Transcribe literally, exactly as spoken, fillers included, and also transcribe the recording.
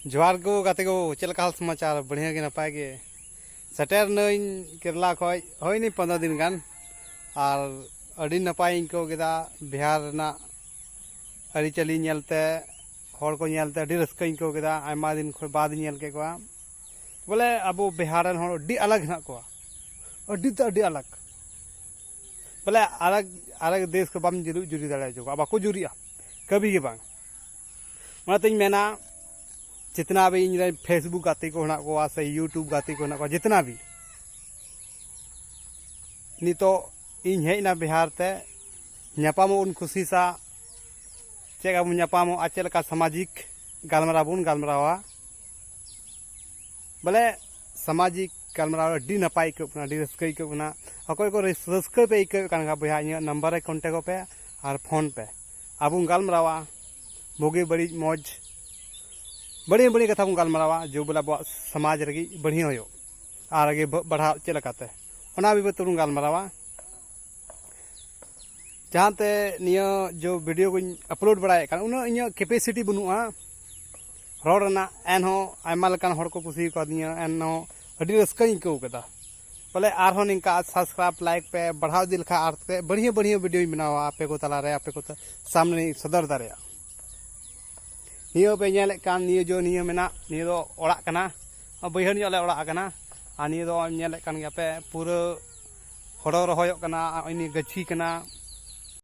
ᱡᱚᱦᱟᱨ ᱜᱚ ᱜᱟᱛᱮ ᱠᱚ, ᱪᱮᱫ ᱞᱮᱠᱟ ᱦᱟᱞ ᱥᱚᱢᱟᱪᱟᱨ? ᱵᱟᱹᱲᱦᱤᱭᱟᱹ ᱜᱮ, ᱱᱟᱯᱟᱭ ᱜᱮ᱾ ᱥᱮᱴᱮᱨ ᱱᱟᱹᱧ ᱠᱮᱨᱞᱟ ᱠᱷᱚᱡ, ᱦᱩᱭᱱᱟᱹᱧ ᱯᱚᱱᱫᱽᱨᱚ ᱫᱤᱱ ᱜᱟᱱ, ᱟᱨ ᱟᱹᱰᱤ ᱱᱟᱯᱟᱭᱤᱧ ᱟᱹᱭᱠᱟᱹᱣ ᱠᱮᱫᱟ᱾ ᱵᱤᱦᱟᱨ ᱨᱮᱱᱟᱜ ᱟᱹᱨᱤᱪᱟᱹᱞᱤ ᱧᱮᱞᱛᱮ, ᱦᱚᱲ ᱠᱚ ᱧᱮᱞᱛᱮ ᱟᱹᱰᱤ ᱨᱟᱹᱥᱠᱟᱹᱧ ᱟᱹᱭᱠᱟᱹᱣ ᱠᱮᱫᱟ᱾ ᱟᱭᱢᱟ ᱫᱤᱱ ᱠᱷᱚᱡ ᱵᱟᱫ ᱤᱧ ᱧᱮᱞ ᱠᱮᱫ ᱠᱚᱣᱟ᱾ ᱵᱚᱞᱮ, ᱟᱵᱚ ᱵᱤᱦᱟᱨ ᱨᱮᱱ ᱦᱚᱲ ᱟᱹᱰᱤ ᱟᱞᱟᱜᱽ ᱦᱮᱱᱟᱜ ᱠᱚᱣᱟ, ᱟᱹᱰᱤ ᱛᱮ ᱟᱹᱰᱤ ᱟᱞᱟᱜᱽ᱾ ᱵᱚᱞᱮ, ᱟᱞᱟᱜᱽ ᱟᱞᱟᱜᱽ ᱫᱮᱥ ᱠᱚ ᱵᱟᱢ ᱡᱩᱨᱤ ᱡᱩᱨᱤ ᱫᱟᱲᱮ ᱦᱚᱪᱚ ᱠᱚᱣᱟ, ᱵᱟᱠᱚ ᱡᱩᱨᱤᱜᱼᱟ ᱠᱟᱹᱵᱷᱤ ᱜᱮ ᱵᱟᱝ᱾ ᱚᱱᱟᱛᱤᱧ ᱢᱮᱱᱟ, ᱡᱤᱛᱱᱟ ᱵᱷᱤ ᱤᱧ ᱨᱮᱱ Facebook ᱜᱟᱛᱮ ᱠᱚ ᱦᱮᱱᱟᱜ ᱠᱚᱣᱟ ᱥᱮ YouTube ᱜᱟᱛᱮ ᱠᱚ ᱦᱮᱱᱟᱜ ᱠᱚᱣᱟ, ᱡᱤᱛᱱᱟ ᱵᱷᱤ, ᱱᱤᱛᱚᱜ ᱤᱧ ᱦᱮᱡ ᱮᱱᱟ ᱵᱤᱦᱟᱨ ᱛᱮ, ᱧᱟᱯᱟᱢᱚᱜ ᱵᱚᱱ ᱠᱩᱥᱤᱥᱟ, ᱪᱮᱫ ᱞᱮᱠᱟ ᱵᱚᱱ ᱧᱟᱯᱟᱢᱚᱜᱼᱟ, ᱪᱮᱫ ᱞᱮᱠᱟ ᱥᱟᱢᱟᱡᱤᱠ ᱜᱟᱞᱢᱟᱨᱟᱣ ᱵᱚᱱ ᱜᱟᱞᱢᱟᱨᱟᱣᱟ᱾ ᱵᱚᱞᱮ, ᱥᱟᱢᱟᱡᱤᱠ ᱜᱟᱞᱢᱟᱨᱟᱣ ᱟᱹᱰᱤ ᱱᱟᱯᱟᱭ ᱟᱹᱭᱠᱟᱹᱜ ᱠᱟᱱᱟ, ᱟᱹᱰᱤ ᱨᱟᱹᱥᱠᱟᱹ ᱟᱹᱭᱠᱟᱹᱜ ᱠᱟᱱᱟ᱾ ᱚᱠᱚᱭ ᱠᱚ ᱨᱟᱹᱥ-, ᱨᱟᱹᱥᱠᱟᱹ ᱯᱮ ᱟᱹᱭᱠᱟᱹᱣᱮᱫ ᱠᱟᱱ ᱠᱷᱟᱱ, ᱵᱚᱭᱦᱟ, ᱤᱧᱟᱹᱜ ᱱᱟᱢᱵᱟᱨ ᱨᱮ ᱠᱚᱱᱴᱮᱠᱚᱜ ᱯᱮ ᱟᱨ ᱯᱷᱳᱱ ᱯᱮ᱾ ᱟᱵᱚ ᱵᱚᱱ ᱜᱟᱞᱢᱟᱨᱟᱣᱟ ᱵᱩᱜᱤ ᱵᱟᱹᱲᱤᱡ, ᱢᱚᱡᱽ, ᱵᱟᱹᱲᱤᱡ ᱵᱟᱹᱲᱤᱡ ᱠᱟᱛᱷᱟ ᱵᱚᱱ ᱜᱟᱞᱢᱟᱨᱟᱣᱟ, ᱡᱮ ᱵᱚᱞᱮ ᱟᱵᱚᱣᱟᱜ ᱥᱚᱢᱟᱡᱽ ᱨᱮᱜᱮ ᱵᱟᱹᱲᱦᱤ ᱦᱩᱭᱩᱜ ᱟᱨ ᱟᱜᱮ ᱵᱟᱹ-, ᱵᱟᱲᱦᱟᱣ ᱪᱮᱫ ᱞᱮᱠᱟᱛᱮ, ᱚᱱᱟ ᱵᱟᱵᱚᱫ ᱛᱮᱵᱚᱱ ᱜᱟᱞᱢᱟᱨᱟᱣᱟ᱾ ᱡᱟᱦᱟᱸᱛᱮ ᱱᱤᱭᱟᱹ ᱡᱚ ᱵᱷᱤᱰᱤᱭᱳ ᱠᱚᱧ ᱟᱯᱞᱳᱰ ᱵᱟᱲᱟᱭᱮᱫ ᱠᱟᱱ, ᱩᱱᱟᱹᱜ ᱤᱧᱟᱹᱜ ᱠᱮᱯᱮᱥᱤᱴᱤ ᱵᱟᱹᱱᱩᱜᱼᱟ ᱨᱚᱲ ᱨᱮᱱᱟᱜ, ᱮᱱᱦᱚᱸ ᱟᱭᱢᱟ ᱞᱮᱠᱟᱱ ᱦᱚᱲ ᱠᱚ ᱠᱩᱥᱤ ᱠᱟᱣᱫᱤᱧᱟ, ᱮᱱᱦᱚᱸ ᱟᱹᱰᱤ ᱨᱟᱹᱥᱠᱟᱹᱧ ᱟᱹᱭᱠᱟᱹᱣ ᱠᱮᱫᱟ᱾ ᱵᱚᱞᱮ, ᱟᱨᱦᱚᱸ ᱱᱤᱝᱠᱟ ᱥᱟᱵᱥᱠᱨᱟᱭᱤᱵᱽ, ᱞᱟᱭᱤᱠ ᱯᱮ ᱵᱟᱲᱦᱟᱣ ᱤᱫᱤ ᱞᱮᱠᱷᱟᱱ, ᱟᱨ ᱛᱮ ᱵᱟᱹᱲᱦᱤᱭᱟᱹ ᱵᱟᱹᱲᱦᱤᱭᱟᱹ ᱵᱷᱤᱰᱤᱭᱳᱧ ᱵᱮᱱᱟᱣᱟ, ᱟᱯᱮ ᱠᱚ ᱛᱟᱞᱟᱨᱮ, ᱟᱯᱮ ᱠᱚ ᱥᱟᱢᱱᱮᱧ ᱥᱚᱫᱚᱨ ᱫᱟᱲᱮᱭᱟᱜᱼᱟ᱾ ᱱᱤᱭᱟᱹ ᱯᱮ ᱧᱮᱞᱮᱫ ᱠᱟᱱ, ᱱᱤᱭᱟᱹ ᱡᱚ ᱱᱤᱭᱟᱹ ᱢᱮᱱᱟᱜ, ᱱᱤᱭᱟᱹ ᱫᱚ ᱚᱲᱟᱜ ᱠᱟᱱᱟ, ᱵᱟᱹᱭᱦᱟᱹᱲ ᱧᱚᱜ ᱞᱮ ᱚᱲᱟᱜ ᱠᱟᱱᱟ᱾ ᱟᱨ ᱱᱤᱭᱟᱹ ᱫᱚ ᱧᱮᱞᱮᱫ ᱠᱟᱱ ᱜᱮᱭᱟ ᱯᱮ, ᱯᱩᱨᱟᱹ ᱦᱳᱲᱳ ᱨᱚᱦᱚᱭᱚᱜ ᱠᱟᱱᱟ᱾ ᱟᱨ ᱱᱤᱭᱟᱹ ᱜᱟᱹᱪᱷᱤ ᱠᱟᱱᱟ,